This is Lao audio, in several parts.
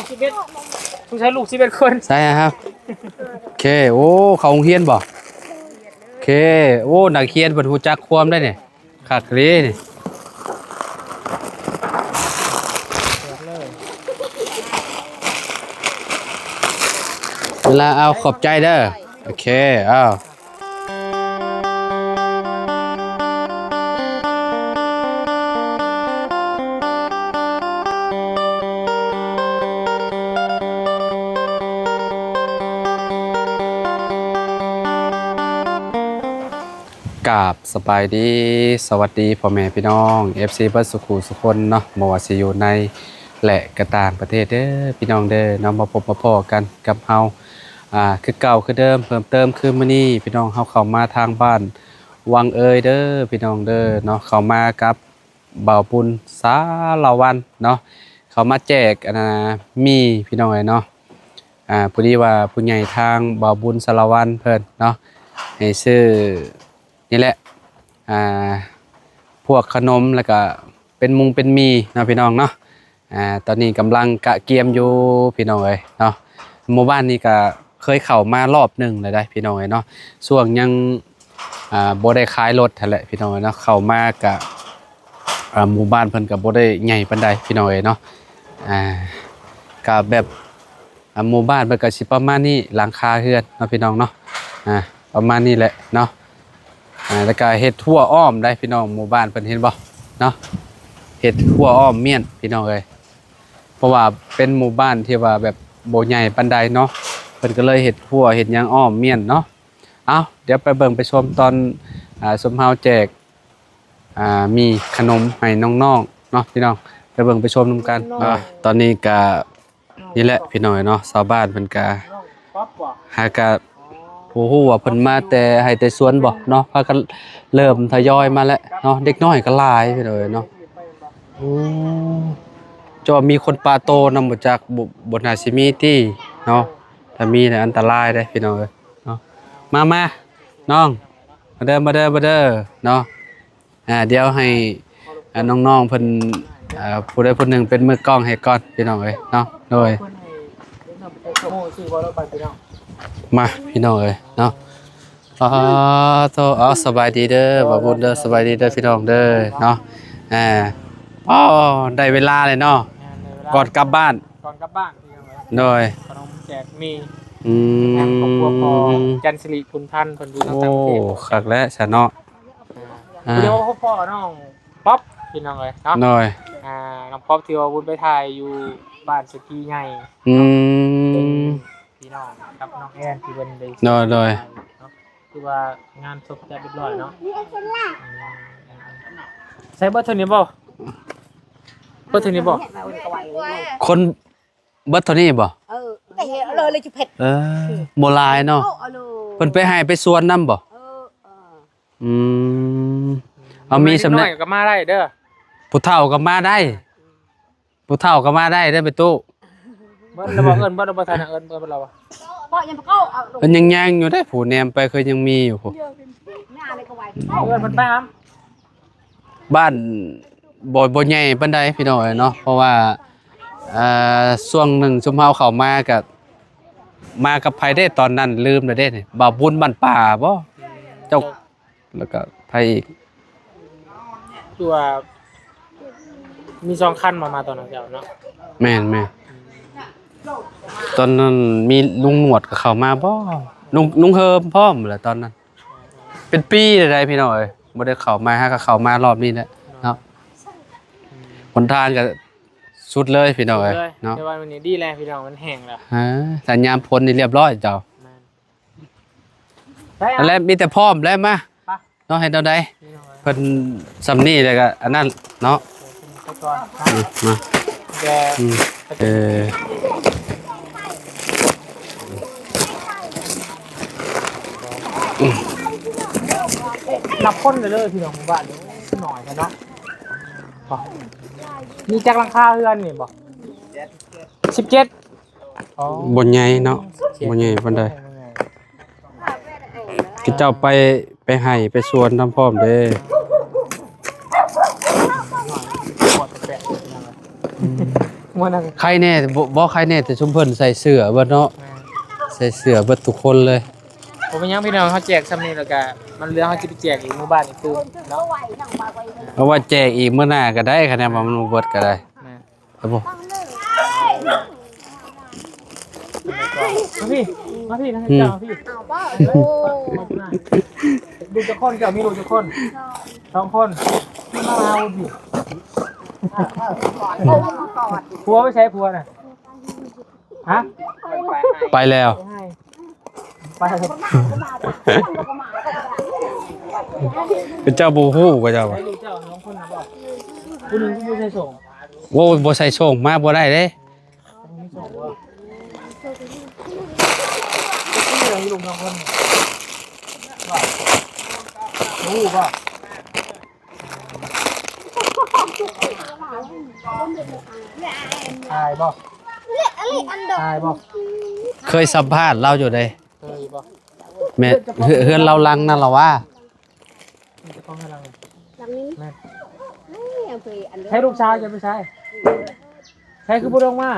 ສິບເອັດ ຕ້ອງໃຊ້ລູກສິບເອັດຄົນ ໃຊ່ຄັບ. ໂອເຄ ໂອ້ ເຂົ້າໂຮງຮຽນບໍ່? ໂອເຄ ໂອ້ ນັກຮຽນເພິ່ນຮູ້ຈັກຄວາມໄດ໋ນີ້ ຄັກເລີຍນີ້. ເວລາ ເອົາ ຂອບໃຈເດີ. ໂອເຄ ເອົາ ກາບສະບາຍດີ ສະຫວັດດີພໍ່ແມ່ພີ່ນ້ອງ ເອັຟຊີ ເບິດສູ່ຄູ່ສູ່ຄົນເນາະ ບໍ່ວ່າຊິຢູ່ໃນ ແລະ ກະຕ່າງປະເທດເດີພີ່ນ້ອງເດີເນາະ. ມາພົບມາພໍ້ກັນກັບເຮົາ ອ່າ ຄືເກົ່າຄືເດີມ ເພີ່ມເຕີມຄືມື້ນີ້ ພີ່ນ້ອງເຮົາເຂົ້າມາທາງບ້ານວັງເອີຍເດີພີ່ນ້ອງເດີເນາະ. ເຂົ້າມາກັບບ່າວບຸນສາລະວັນເນາະ ເຂົ້າມາແຈກ ອັນນ່າ ໝີ່ພີ່ນ້ອງເອີຍເນາະ. ອ່າ ພໍດີວ່າຜູ້ໃຫຍ່ທາງບ່າວບຸນສາລະວັນເພິ່ນເນາະ ໃຫ້ຊື້ນີ້ແຫຼະ ອ່າ ພວກຂະໜົມ ແລ້ວກະເປັນມຸງເປັນໝີ່ເນາະພີ່ນ້ອງເນາະ. ອ່າ ຕອນນີ້ກຳລັງກະກຽມຢູ່ພີ່ນ້ອງເອີຍເນາະ. ໝູ່ບ້ານນີ້ກະເຄີຍເຂົ້າມາລອບໜຶ່ງແລ້ວໄດ໋ພີ່ນ້ອງເອີຍເນາະ ຊ່ວງຍັງ ອ່າ ບໍ່ໄດ້ຂາຍລົດຫັ້ນແຫຼະພີ່ນ້ອງເອີຍເນາະ. ເຂົ້າມາກະ ອ່າ ໝູ່ບ້ານເພິ່ນກະບໍ່ໄດ້ໃຫຍ່ປານໃດພີ່ນ້ອງເອີຍເນາະ. ອ່າ ກະແບບ ອ່າ ໝູ່ບ້ານເພິ່ນກະຊິປະມານນີ້ ຫຼັງຄາເຮືອນເນາະພີ່ນ້ອງເນາະ. ອ່າ ປະມານນີ້ແຫຼະເນາະ. ອ່າ ແລ້ວກະເຮັດຮົ້ວອ້ອມໄດ໋ພີ່ນ້ອງ ໝູ່ບ້ານເພິ່ນເຫັນບໍ່ເນາະ ເຮັດຮົ້ວອ້ອມມ້ຽນພີ່ນ້ອງເອີຍ. ເພາະວ່າເປັນໝູ່ບ້ານທີ່ວ່າແບບບໍ່ໃຫຍ່ປານໃດເນາະ ເພິ່ນກະເລີຍເຮັດຮົ້ວເຮັດຫຍັງອ້ອມມ້ຽນເນາະ. ເອົາ ດຽວໄປເບິ່ງໄປຊົມຕອນ ອ່າ ຊຸມເຮົາແຈກ ອ່າ ໝີ່ຂະໜົມໃຫ້ນ້ອງໆເນາະພີ່ນ້ອງ ໄປເບິ່ງໄປຊົມນຳກັນ. ອ່າ ຕອນນີ້ກະ ນີ້ແຫຼະພີ່ນ້ອງເນາະ ຊາວບ້ານເພິ່ນກະ ຫາກະບໍ່ຮູ້ວ່າເພິ່ນມາແຕ່ໄຮ່ແຕ່ສວນບໍ່ເນາະ ພາກັນເລີ່ມທະຍອຍມາແລ້ວເນາະ. ເດັກນ້ອຍກະຫຼາຍພີ່ນ້ອງເນາະ. ໂອ້ ເຈົ້າມີຄົນປະໂຕນຳບໍ່ຈັກ ບໍ່ ບໍ່ໜ້າຊິມີຕິເນາະ. ຖ້າມີແລ້ວອັນຕະລາຍເດ້ພີ່ນ້ອງເອີຍເນາະ. ມາ ມາ ນ້ອງ ມາເດີ ມາເດີ ມາເດີເນາະ. ອ່າ ດຽວໃຫ້ ອ່າ ນ້ອງໆເພິ່ນ ອ່າ ຜູ້ໃດຜູ້ໜຶ່ງເປັນມືກ້ອງໃຫ້ກ່ອນພີ່ນ້ອງເອີຍເນາະ. ໂດຍ ມາພີ່ນ້ອງເອີຍເນາະ. ອາໂທ ເອົາ ສະບາຍດີເດີບ່າວບຸນເດີ ສະບາຍດີເດີພີ່ນ້ອງເດີເນາະ. ອ່າ ອໍ ໄດ້ເວລາແລ້ວເນາະ ກ່ອນກັບບ້ານ ກ່ອນກັບບ້ານພີ່ນ້ອງເອີຍ. ໂດຍ ຂະໜົມແຈກໝີ່ ອືມ ທາງຄອບຄົວພໍ່ຈັນສິລິບຸນພັນ ເພິ່ນຢູ່ທາງຕ່າງປະເທດ. ໂອ້ ຄັກແລ້ວຊະເນາະ. ອ່າ ອ່າ ຜູ້ດຽວກັບພໍ່ນ້ອງປັອບພີ່ນ້ອງເອີຍເນາະ. ໂດຍ ອ່າ ນ້ອງປັອບທີ່ວ່າບຸນໄປຖ່າຍຢູ່ບ້ານສະກີໃຫຍ່ ອືມ ເນາະ ເປັນພີ່ນ້ອງກັບນ້ອງແອນທີ່ເພິ່ນໄດ້ ໂດຍ ໂດຍ ເນາະ. ຄືວ່າງານສົບຈັດຮຽບຮ້ອຍເນາະ. ອືມ ໃສ່ເບີດເທົ່ານີ້ບໍ່? ເບີດເທົ່ານີ້ບໍ່? ຄົນ ເບິດເທົ່ານີ້ບໍ່? ເອີ ເອີ ບໍ່ຫຼາຍເນາະ. ເພິ່ນໄປໄຮ່ໄປສວນນຳບໍ່? ເອີ ເອີ ອືມ ເອົາມີສ່ຳນັ້ນ ເດັກນ້ອຍກໍມາໄດ້ເດີ ຜູ້ເຖົ້າກໍມາໄດ້ ຜູ້ເຖົ້າກໍມາໄດ້ເດີ ໄປຕູ້. ເບິດແລ້ວບໍ່? ເອີ້ນເບິດແລ້ວບໍ່? ທ່ານເອີ້ນເບິດແລ້ວບໍ່? ເພິ່ນຍັງຍ່າງຢູ່ເດ້ ຜູ້ແນມໄປຄືຍັງມີຢູ່ພຸ້ນ. ເອີ້ນເພິ່ນໄປຫາ ບ້ານບໍ່ ບໍ່ໃຫຍ່ປານໃດພີ່ນ້ອງເອີຍເນາະ. ເພາະວ່າ ເອີ ຊ່ວງໜຶ່ງຊຸມເຮົາເຂົ້າມາກະ ມາກັບໃຜເດ້ຕອນນັ້ນ ລືມແລ້ວເດ້ນີ້ ບ່າວບຸນບ້ານປ່າບໍ່ ເຈົ້າ ແລ້ວກະໃຜອີກ ຄືວ່າມີສອງຄັນມາ ມາຕອນນັ້ນເຈົ້າເນາະ. ແມ່ນໆ ຕອນນັ້ນມີລຸງໜວດກໍເຂົ້າມາບໍ່ ລຸງ ລຸງເຮີມພ້ອມແຫຼະຕອນນັ້ນ. ເປັນປີແລ້ວໃດ໋ພີ່ນ້ອງເອີຍ ບໍ່ໄດ້ເຂົ້າມາ ຫາກໍເຂົ້າມາຮອບນີ້ແຫຼະເນາະ. ຫົນທາງກໍສຸດເລີຍພີ່ນ້ອງເອີຍເນາະ. ແຕ່ວ່າມື້ນີ້ດີແລ້ວພີ່ນ້ອງ ມັນແຫ້ງແລ້ວ. ເອີ ຖ້າຍາມຝົນນີ້ລຽບຮ້ອຍເຈົ້າ. ແມ່ນ ອັນແລະ ມີແຕ່ພ້ອມແລ້ວ ມາ ໄປ ເນາະ ເຮັດແນວໃດ ເພິ່ນຊ່ຳນີ້ແລ້ວກໍອັນນັ້ນເນາະ. ມາ ແຕ່ ອືມ ເອີ ນັບຄົນເດີພີ່ນ້ອງ ໝູ່ບ້ານນີ້ໜ້ອຍແທ້ເນາະ. ບໍ່ ມີຈັກຫຼັງຄາເຮືອນນີ້ບໍ່? ສິບເຈັດ. ອໍ ບໍ່ໃຫຍ່ເນາະ ບໍ່ໃຫຍ່ປານໃດ. ຄືເຈົ້າໄປ ໄປໄຮ່ໄປສວນນຳພ້ອມເດ້. ອືມ ໝົດນັ້ນ ໃຄແນ່ ບໍ່ ບໍ່ ໃຄແນ່ ແຕ່ຊຸມເພິ່ນໃສ່ເສື້ອເບິດເນາະ ແມ່ນ ໃສ່ເສື້ອເບິດທຸກຄົນເລີຍ. ບໍ່ເປັນຫຍັງພີ່ນ້ອງ ເຮົາແຈກຊ່ຳນີ້ ແລ້ວກະມັນເຫຼືອ ເຮົາຈະໄປແຈກອີກໝູ່ບ້ານອີກຕື່ມເນາະ ເອົາໄວ້ແຈກອີກມື້ໜ້າກໍໄດ້ ຄັນວ່າມັນບໍ່ເບິດກໍໄດ້ ແມ່ນ ເອົາບໍ່ ມາພີ່ ມາພີ່ນະ ອືມ ເຈົ້າມາພີ່ ເອົາບໍ່ ລູກຈັກຄົນ ເຈົ້າມີລູກຈັກຄົນ? ສອງຄົນ ມາຫາບຸນພີ້ ຜົວໄປໃສ ຜົວນະ? ຮະ ໄປແລ້ວ ໄປແລ້ວ ເຈົ້າບໍ່ຮູ້ວ່າເຈົ້າ ໃສລູກເຈົ້າສອງຄົນນະບໍ່? ຜູ້ໜຶ່ງຄືບໍ່ໃສ່ໂສ້ງ ໂອ້ ບໍ່ໃສ່ໂສ້ງມາບໍ່ໄດ້ເດ້. ອາຍບໍ່? ອາຍບໍ່? ເຄີຍສຳພາດລາວຢູ່ເດ້ ເຄີຍບໍ່? ແມ່ນ ເຮືອນ ເຮືອນລາວຫຼັງນັ້ນລະຫວາ? ມີເຈົ້າຂອງເຮືອນຫຼັງນີ້ ຫຼັງນີ້ ແມ່ນ ໃຊ້ລູກສາວຈະໄປໃສ? ໃສຄືບໍ່ລົງມາ?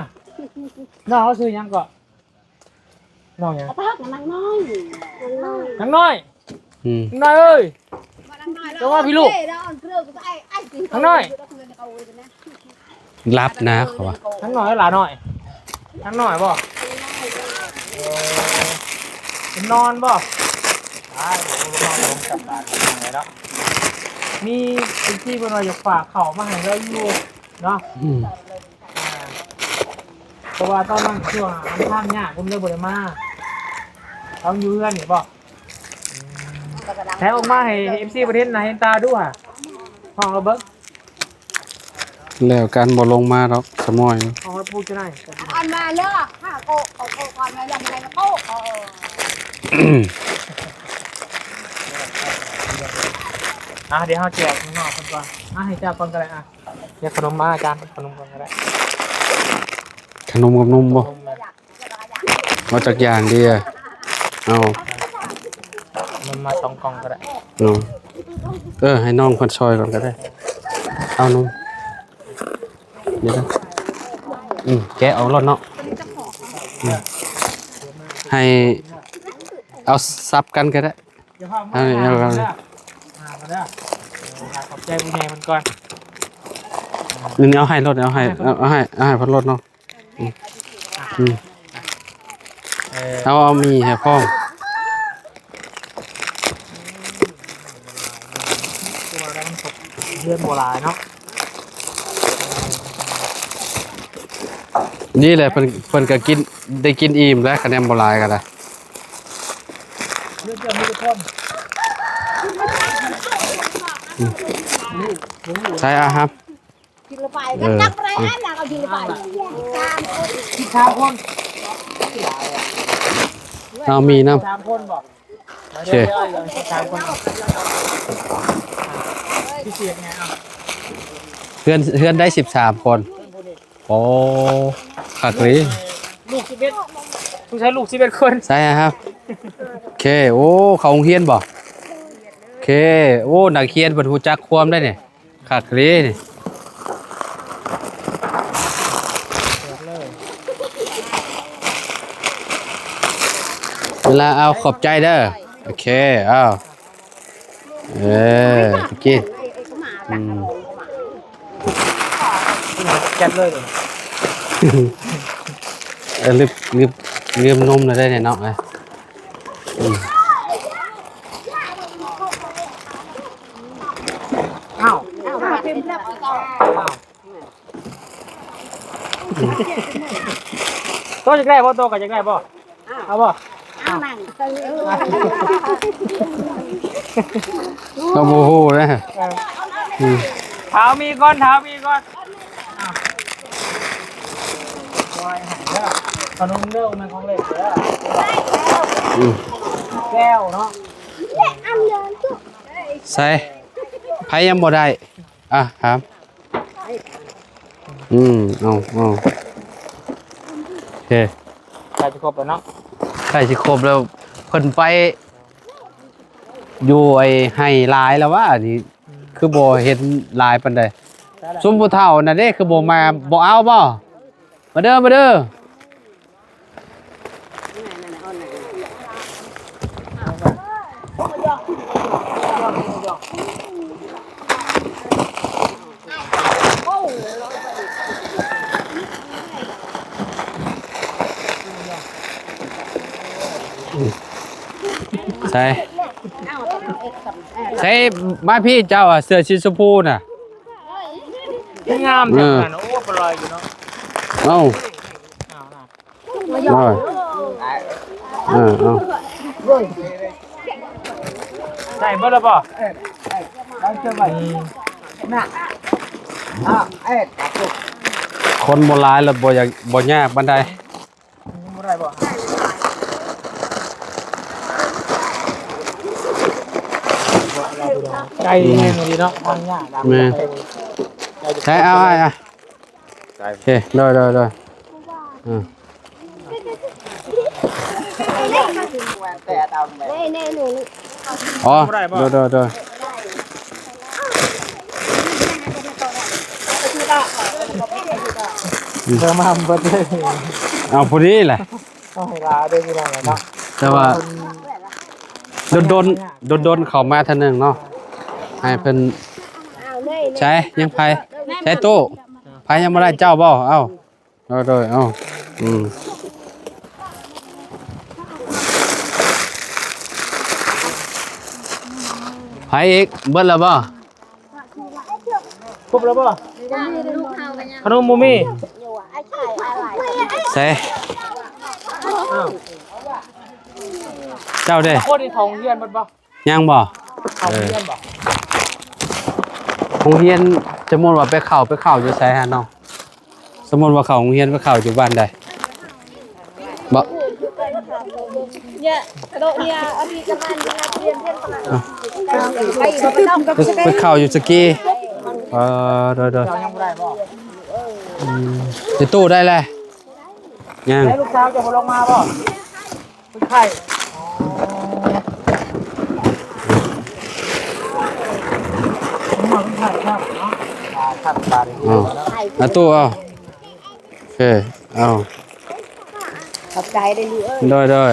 ນ້ອງເຮົາຊື່ຫຍັງເກາະ? ນ້ອງຫຍັງ? ນາງນ້ອຍ ນາງນ້ອຍ ອືມ ນາງນ້ອຍເອີຍ ເຈົ້າມາພີ່ລູກ ນາງນ້ອຍ. ຫຼັບນະເຂົາວ່າ ນາງນ້ອຍ ຫຼານ້ອຍ ນາງນ້ອຍບໍ່? ເອີ ເພິ່ນນອນບໍ່? ໄດ້ ນອນລົງກັບບ້ານເນາະ ມີເອັຟຊີເພິ່ນວ່າຢາກຝາກເຂົ້າມາໃຫ້ລາວຢູ່ເນາະ ອືມ ອ່າ ເພາະວ່າຕອນນັ້ນຊ່ວງທາງຍາກ ເພິ່ນເລີຍບໍ່ໄດ້ມາ ລາວຢູ່ເຮືອນນີ້ບໍ່? ແທ້ ອອກມາໃຫ້ເອັຟຊີເພິ່ນເຫັນໜ້າເຫັນຕາດູຫາ ຮ້ອງລາວເບິ່ງ. ແລ້ວກັນ ບໍ່ລົງມາດອກ ສະໝອຍ ເອົາໄວ້ປູກຈະໄດ້ ອັນມາເລີຍ ຫາໂກະ ເອົາໂກະກ່ອນ ແລ້ວຍັງບໍ່ໄດ້ໂກະ ເອີ ອ່າ ດຽວເຮົາແຈກຂ້າງນອກເພິ່ນກ່ອນ ອ່າ ໃຫ້ເຈົ້າກ່ອນກໍໄດ້ ອ່າ ແຈກຂະໜົມມາ ອາຈານ ຂະໜົມກ່ອນກໍໄດ້ ຂະໜົມກັບນົມບໍ່? ເອົາຈັກຢ່າງດີອະ? ເອົາ ນມມາສອງກ່ອງກໍໄດ້. ເອົາ ເອີ ໃຫ້ນ້ອງເພິ່ນຊ່ອຍກ່ອນກໍໄດ້. ເອົານົມ ດຽວນະ ອືມ ແກະອອກໂລດເນາະ. ອືມ ໃຫ້ເອົາສັບກັນກໍໄດ້. ເອົາ ເອົາ ເອົາ ຂອບໃຈຜູ້ໃຫຍ່ເພິ່ນກ່ອນ. ນີ້ ເອົາໃຫ້ໂລດ ເອົາໃຫ້ ເອົາໃຫ້ ເອົາໃຫ້ເພິ່ນໂລດເນາະ. ອືມ ອືມ ເອີ ເອົາ ເອົາໝີ່ໃຫ້ພ້ອມ. ເຮືອນບໍ່ຫຼາຍເນາະ ນີ້ແຫຼະ ເພິ່ນ ເພິ່ນກໍກິນ ໄດ້ກິນອີ່ມແລ້ວ ຄະແນນບໍ່ຫຼາຍກໍໄດ້. ເຮືອນເຈົ້າມີແຕ່ຄົນ ອືມ ໃສ່ອາຫານ. ກິນລະໄປ ເອີ ກັບໄປອັນນະ ເອົາກິນລະໄປ ສິບສາມຄົນ ເອົາມີ້ນຳ ສິບສາມຄົນບໍ່? ໂອເຄ ສິບສາມຄົນ ພິເສດແນ່ ເອົາ ເຮືອນ ເຮືອນໄດ້ສິບສາມຄົນ. ໂອ້ ຄັກເລີຍ ລູກສິບເອັດ ຜູ້ຊາຍລູກສິບເອັດຄົນ ໃຊ່ຮະ. ໂອເຄ ໂອ້ ເຂົ້າໂຮງຮຽນບໍ່? ໂອເຄ ໂອ້ ນັກຮຽນເພິ່ນຮູ້ຈັກຄວາມໄດ້ນີ້. ຄັກເລີຍນີ້ ເວລາ ເອົາ ຂອບໃຈເດີ. ໂອເຄ ເອົາ ເອີ ໂອເຄ ອືມ ຈັດເລີຍ ເອີ ລືມ ລືມ ລືມນົມແລ້ວໄດ໋ເນາະ. ອືມ ອ້າວ ອ້າວ ໂຕຢາກໄດ້ບໍ່? ໂຕກໍຢາກໄດ້ບໍ່? ເອົາບໍ່? ເອົາ ເຮົາບໍ່ຮູ້ເດ້. ເອີ ອືມ ຖາມມີກ່ອນ ຖາມມີກ່ອນ. ຂະໜົມເດີ ແມ່ນຂອງເຫຼັກເດີ. ອືມ ແກ້ວເນາະ ໃສ່ ໃຜຍັງບໍ່ໄດ້ ອ່ະ ຖາມ. ອືມ ເອົາ ເອົາ ໂອເຄ ໃກ້ຊິຄົບແລ້ວເນາະ ໃກ້ຊິຄົບແລ້ວ. ເພິ່ນໄປຢູ່ໄອ້ໄຮ່ຫຼາຍແລ້ວຫວາ ອັນນີ້ ອືມ ຄືບໍ່ເຫັນຫຼາຍປານໃດ? ຊຸມຜູ້ເຖົ້ານັ້ນເດ້ ຄືບໍ່ມາ ບໍ່ເອົາບໍ່? ມາເດີ ມາເດີ. ໃສ່ ໃສ່ ມາພີ້ເຈົ້າ ເສື້ອສີຊົມພູນະ ງາມແທ້ ເອີ ນັ້ນ ໂອ້ ປະລອຍຢູ່ເນາະ ເອົ້າ ເອົານະ ເອີ ເອີ ເອົາ ໃສ່ເບິດແລ້ວບໍ່? ອືມ ຄົນບໍ່ຫຼາຍແລ້ວ ບໍ່ຢາກ ບໍ່ຍາກປານໃດ. ໄກແຮງອີ່ຫຼີເນາະ ທາງຍາກ ແມ່ນ ໃຊ້ເອົາ ອ້າຍ ໂອເຄ ໂດຍ ໂດຍ ໂດຍ ອືມ ອໍ ບໍ່ໄດ້ບໍ່? ໂດຍ ໂດຍ ໂດຍ ເດີມາເບິດເລີຍ ເອົາ ພໍດີແຫຼະ ຕ້ອງໃຫ້ລາເດີພີ່ນ້ອງເນາະ ແຕ່ວ່າ ດົນໆ ດົນໆ ເຂົ້າມາເທື່ອໜຶ່ງເນາະ ໃຫ້ເພິ່ນ ໃສ ຍັງໃຜ ໃສຕູ້ ໃຜຍັງບໍ່ໄດ້ ເຈົ້າບໍ່? ເອົ້າ ໂດຍ ໂດຍ ເອົ້າ ອືມ ໃຜອີກ ເບິດແລ້ວບໍ່? ຄົບແລ້ວບໍ່? ຂະໜົມບໍ່ມີ ໃສ ອ້າວ ເຈົ້າເດ້ ຄົນນີ້ເຂົ້າໂຮງຮຽນເບິດບໍ່? ຍັງບໍ່? ເຂົ້າໂຮງຮຽນບໍ່? ເອີ ໂຮງຮຽນ ສົມມຸດວ່າໄປເຂົ້າ ໄປເຂົ້າຢູ່ໃສຫັ້ນເນາະ? ສົມມຸດວ່າເຂົ້າໂຮງຮຽນ ໄປເຂົ້າຢູ່ບ້ານໃດ? ບໍ່ ໄປ ໄປເຂົ້າຢູ່ສະກີ ເອີ ໂດຍ ໂດຍ ອືມ ໄປຕູ້ໄດ້ແລ້ວ ຍັງ ໃຫ້ລູກສາວເຈົ້າບໍ່ລົງມາບໍ່? ເພິ່ນໄຂ້ ອໍ ເພິ່ນໄຂ້ເນາະ ອ່າ ຄັນບາດນີ້ ອໍ ອາຕູ້ ເອົາ ໂອເຄ ເອົາ ຂອບໃຈເດີລູກເອີຍ ໂດຍ ໂດຍ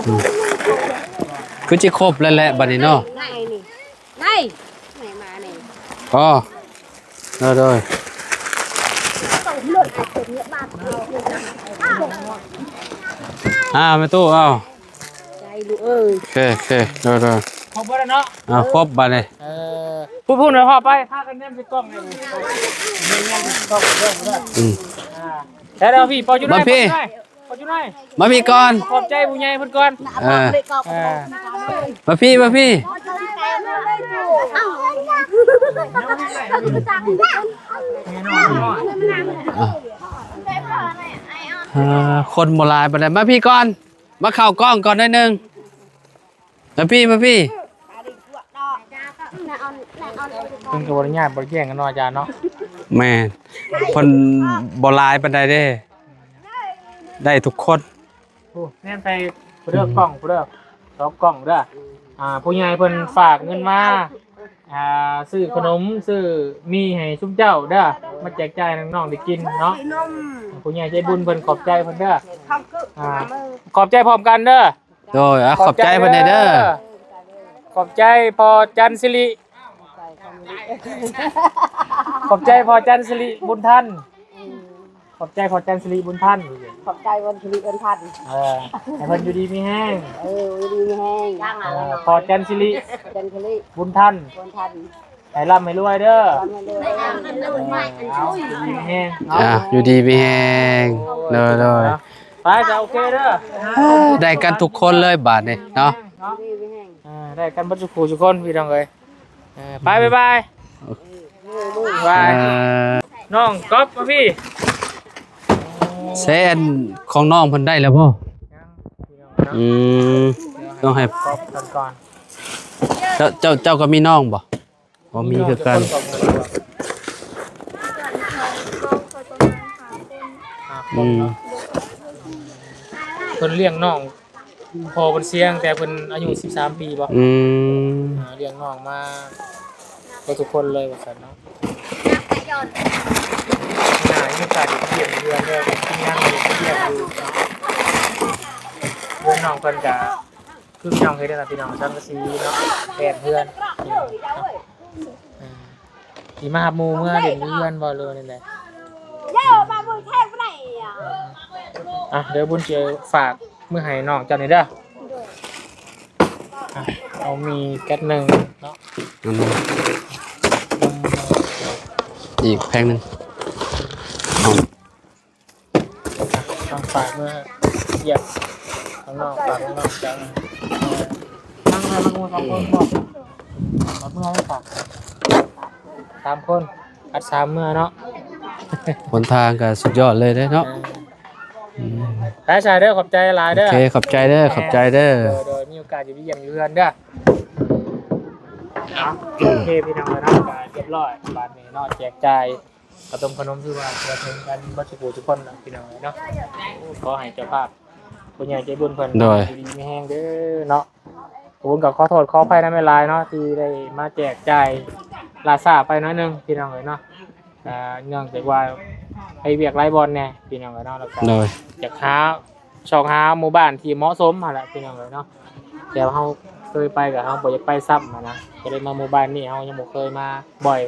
ອືມ ຄືຊິຄົບແລ້ວແຫຼະບາດນີ້ເນາະ ໄດ້ນີ້ ໄດ້ ໄດ້ມານີ້ ອໍ ໂດຍ ໂດຍ ອ່າ ແມ່ຕູ້ ເອົາ ໃຈລູກເອີຍ ໂອເຄ ໂອເຄ ໂດຍ ໂດຍ ຄົບເບິດແລ້ວເນາະ ອ່າ ຄົບບາດນີ້ ເອີ ພຸ້ນໆ ເອົາໄປ ພາກັນແນມໃສ່ກ້ອງນີ້ ແນມໃສ່ກ້ອງເດີ ອືມ ອ່າ ແລ້ວພີ່ ເປົາຢູ່ໃນ ມາພີ້ ເປົາຢູ່ໃນ ມາພີ້ກ່ອນ ຂອບໃຈຜູ້ໃຫຍ່ເພິ່ນກ່ອນ ເອີ ເອີ ມາພີ້ ມາພີ້ ອ່າ ຄົນບໍ່ຫຼາຍປານໃດ ມາພີ້ກ່ອນ ມາເຂົ້າກ້ອງກ່ອນໜ້ອຍໜຶ່ງ ມາພີ້ ມາພີ້ ເພິ່ນກໍບໍ່ໄດ້ຍາກບໍ່ໄດ້ແຍ່ງກັນເນາະອາຈານເນາະ ແມ່ນ ເພິ່ນບໍ່ຫຼາຍປານໃດເດ້ ໄດ້ທຸກຄົນ ໂອ້ ແນມໃສ່ພຸ້ນເດີ ອືມ ກ້ອງພຸ້ນເດີ ສອງກ້ອງເດີ ອ່າ ຜູ້ໃຫຍ່ເພິ່ນຝາກເງິນມາ ອ່າ ຊື້ຂະໜົມ ຊື້ໝີ່ໃຫ້ຊຸມເຈົ້າເດີ ມາແຈກຈ່າຍໃຫ້ນ້ອງໆໄດ້ກິນເນາະ ຜູ້ໃຫຍ່ໃຈບຸນເພິ່ນ ຂອບໃຈເພິ່ນເດີ ອ່າ ຂອບໃຈພ້ອມກັນເດີ ໂດຍ ອ່າ ຂອບໃຈເພິ່ນແດ່ເດີ ຂອບໃຈພໍ່ຈັນສິລິ ຂອບໃຈພໍ່ຈັນສິລິບຸນທັນ ຂອບໃຈພໍ່ຈັນສິລິບຸນທັນ ຂອບໃຈວັນສິລິບຸນທັນ ເອີ ໃຫ້ເພິ່ນຢູ່ດີມີແຮງ ເອີ ຢູ່ດີມີແຮງ ເອີ ພໍ່ຈັນສິລິ ຈັນສິລິ ບຸນທັນ ບຸນທັນ ໃຫ້ລ່ຳໃຫ້ລວຍເດີ ເອີ ຢູ່ດີມີແຮງເນາະ ອ່າ ຢູ່ດີມີແຮງ ໂດຍ ໂດຍ ໄປ ໂອເຄເດີ ໄດ້ກັນທຸກຄົນເລີຍບາດນີ້ເນາະ ເອີ ໄດ້ກັນເບິດທຸກຜູ້ທຸກຄົນ ພີ່ນ້ອງເອີຍ ເອີ ໄປ ບາຍບາຍ ບາຍ ເອີ ນ້ອງກອບມາພີ້ ແຊອັນຂອງນ້ອງເພິ່ນໄດ້ແລ້ວບໍ່? ຍັງ ພີ່ນ້ອງເນາະ ອືມ ຕ້ອງໃຫ້ກອບກັນກ່ອນ ເຈົ້າ ເຈົ້າ ເຈົ້າກໍມີນ້ອງບໍ່? ບໍ່ມີຄືກັນ ຫ້າຄົນເນາະ ອືມ ເພິ່ນລ້ຽງນ້ອງ ພໍ່ເພິ່ນເສຍຕັ້ງແຕ່ເພິ່ນອາຍຸສິບສາມປີບໍ? ອືມ ອ່າ ລ້ຽງນ້ອງມາເບິດທຸກຄົນເລີຍວ່າຊັ້ນເນາະ. ໜ້າມີໂອກາດໄປຢ້ຽມເຮືອນເດີ ທີມງານໄປຢ້ຽມຢູ່ເນາະ. ເຮືອນນ້ອງເພິ່ນກະຄືພີ່ນ້ອງເຫັນເດີພີ່ນ້ອງ ສັງກະສີເນາະ ແປນເຮືອນ ອ່າ ຊິມາຮັບໝູ່ເມືອຫຼິ້ນຢູ່ເຮືອນບໍ່ ຫຼືວ່າແນວໃດ? ເດີມາເບິ່ງແທ້ບໍ່ໄດ້ ອ່າ ດຽວບຸນຊິຝາກມື້ໃຫ້ນ້ອງເຈົ້ານີ້ເດີ. ອ່ະ ເອົາໝີ່ແກັດໜຶ່ງເນາະ ອັນນັ້ນ ອີກແພັກໜຶ່ງ ເອົາ ຕ້ອງຝາກເມືອຢ້ຽມທາງນ້ອງ ຝາກທາງນ້ອງເຈົ້າ ນັ່ງໃຫ້ມັນຮູ້ສອງຄົນບໍ່ ເອົາເມືອໃຫ້ຝາກສາມຄົນ ອັດສາມເມືອເນາະ. ຫົນທາງກໍສຸດຍອດເລີຍເດ້ເນາະ. ເອີ ອືມ ໄປຊະເດີ ຂອບໃຈຫຼາຍເດີ. ໂອເຄ ຂອບໃຈເດີ ຂອບໃຈເດີ. ໂດຍ ໂດຍ ມີໂອກາດຊິໄປຢ້ຽມຢູ່ເຮືອນເດີ. ເອົາ ໂອເຄ ພີ່ນ້ອງເອີຍເນາະ ກໍຮຽບຮ້ອຍບາດນີ້ເນາະ ແຈກຈ່າຍ ຂະໜົມຂະໜົມ ຖືວ່າທົ່ວເຖິງກັນເບິດສູ່ຜູ້ທຸກຄົນນະ ພີ່ນ້ອງເອີຍເນາະ. ຂໍໃຫ້ເຈົ້າພາບຜູ້ໃຫຍ່ໃຈບຸນເພິ່ນ ໂດຍ ຢູ່ດີມີແຮງເດີເນາະ. ບຸນກໍຂໍໂທດຂໍອະໄພນຳຫຼາຍໆເນາະ ທີ່ໄດ້ມາແຈກຈ່າຍລ່າຊ້າໄປໜ້ອຍໜຶ່ງ ພີ່ນ້ອງເອີຍເນາະ. ອ່າ ເນື່ອງຈາກວ່າໄປວຽກຫຼາຍບ່ອນແດ່ ພີ່ນ້ອງເອີຍເນາະ ແລ້ວກໍ ໂດຍ ຢາກຫາ ຊອກຫາໝູ່ບ້ານທີ່ເໝາະສົມຫັ້ນແຫຼະ ພີ່ນ້ອງເອີຍເນາະ. ແຕ່ວ່າເຮົາເຄີຍໄປກໍເຮົາບໍ່ຢາກໄປຊ້ຳຫັ້ນນະ ກໍເລີຍມາໝູ່ບ້ານນີ້ ເຮົາຍັງບໍ່ເຄີຍມາບ່ອຍ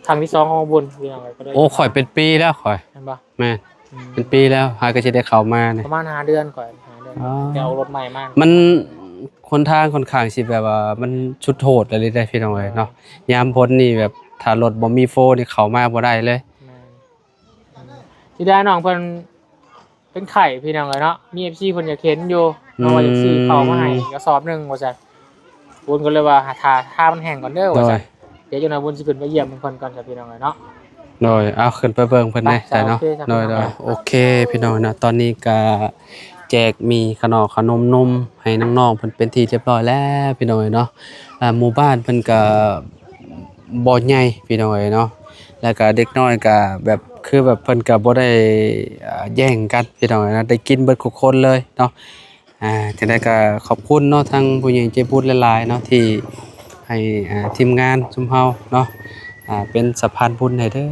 ຄັ້ງທີສອງຂອງບຸນ ພີ່ນ້ອງເອີຍ. ກໍເລີຍ ໂອ້ ຂ້ອຍເປັນປີແລ້ວຂ້ອຍ ແມ່ນບໍ່? ແມ່ນ ອືມ ເປັນປີແລ້ວ ຫາກໍຊິໄດ້ເຂົ້າມານີ້ ປະມານຫ້າເດືອນຂ້ອຍ ຫ້າເດືອນ ອໍ ແຕ່ເອົາລົດໃໝ່ມາ. ມັນ ຫົນທາງຂ້ອນຂ້າງຊິແບບວ່າມັນສຸດໂຫດອີ່ຫຼີເດ້ ພີ່ນ້ອງເອີຍເນາະ. ຍາມຝົນນີ້ແບບຖ້າລົດບໍ່ມີໂຟນີ້ເຂົ້າມາບໍ່ໄດ້ເລີຍ. ແມ່ນ ອືມ ຊິໄດ້ນ້ອງເພິ່ນ ເປັນໄຂ້ພີ່ນ້ອງເອີຍເນາະ ມີເອັຟຊີເພິ່ນຢາກເຫັນຢູ່ ເພາະວ່າຢາກຊື້ເຂົ້າມາໃຫ້ກະສອບໜຶ່ງວ່າຊັ້ນ. ບຸນກໍເລີຍວ່າຖ້າ ຖ້າມັນແຫ້ງກ່ອນເດີວ່າຊັ້ນ. ໂດຍ ດຽວຈັກໜ່ອຍບຸນຊິຂຶ້ນໄປຢ້ຽມເພິ່ນກ່ອນຊະ ພີ່ນ້ອງເອີຍເນາະ. ໂດຍ ເອົາ ຂຶ້ນໄປເບິ່ງເພິ່ນແດ່ ໄປ ຊະເນາະ. ໂອເຄ ໂດຍ ໂດຍ ພີ່ນ້ອງເນາະ ໂອເຄ ພີ່ນ້ອງເນາະ. ຕອນນີ້ກະແຈກໝີ່ຂະໜໍຂະໜົມນົມໃຫ້ນ້ອງໆເພິ່ນເປັນທີ່ຮຽບຮ້ອຍແລ້ວ ພີ່ນ້ອງເອີຍເນາະ. ອ່າ ໝູ່ບ້ານເພິ່ນກະ ບໍ່ໃຫຍ່ພີ່ນ້ອງເອີຍເນາະ ແລ້ວກະເດັກນ້ອຍກະແບບ ຄືແບບເພິ່ນກະບໍ່ໄດ້ ອ່າ ແຍ່ງກັນພີ່ນ້ອງເອີຍເນາະ ໄດ້ກິນເບິດທຸກຄົນເລີຍເນາະ. ອ່າ ຈັ່ງໃດກະຂອບຄຸນເນາະ ທາງຜູ້ໃຫຍ່ໃຈບຸນຫຼາຍໆເນາະ ທີ່ໃຫ້ ອ່າ ທີມງານຊຸມເຮົາເນາະ ອ່າ ເປັນສະພານບຸນໃຫ້ເດີ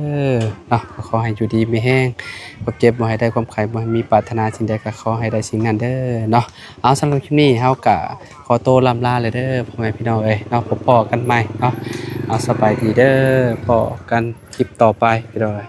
ເນາະ. ຂໍໃຫ້ຢູ່ດີມີແຮງ ຄວາມເຈັບບໍ່ໃຫ້ໄດ້ ຄວາມໄຂ້ບໍ່ໃຫ້ມີ ປາດຖະໜາສິ່ງໃດກະຂໍໃຫ້ໄດ້ສິ່ງນັ້ນເດີເນາະ. ເອົາ ສຳລັບຄລິບນີ້ເຮົາກະ ຂໍໂຕລ່ຳລາແລ້ວເດີ ພໍ່ແມ່ພີ່ນ້ອງເອີຍເນາະ ພົບພໍ້ກັນໃໝ່ເນາະ. ເອົາ ສະບາຍດີເດີ ພໍ້ກັນຄລິບຕໍ່ໄປ ພີ່ນ້ອງເອີຍ.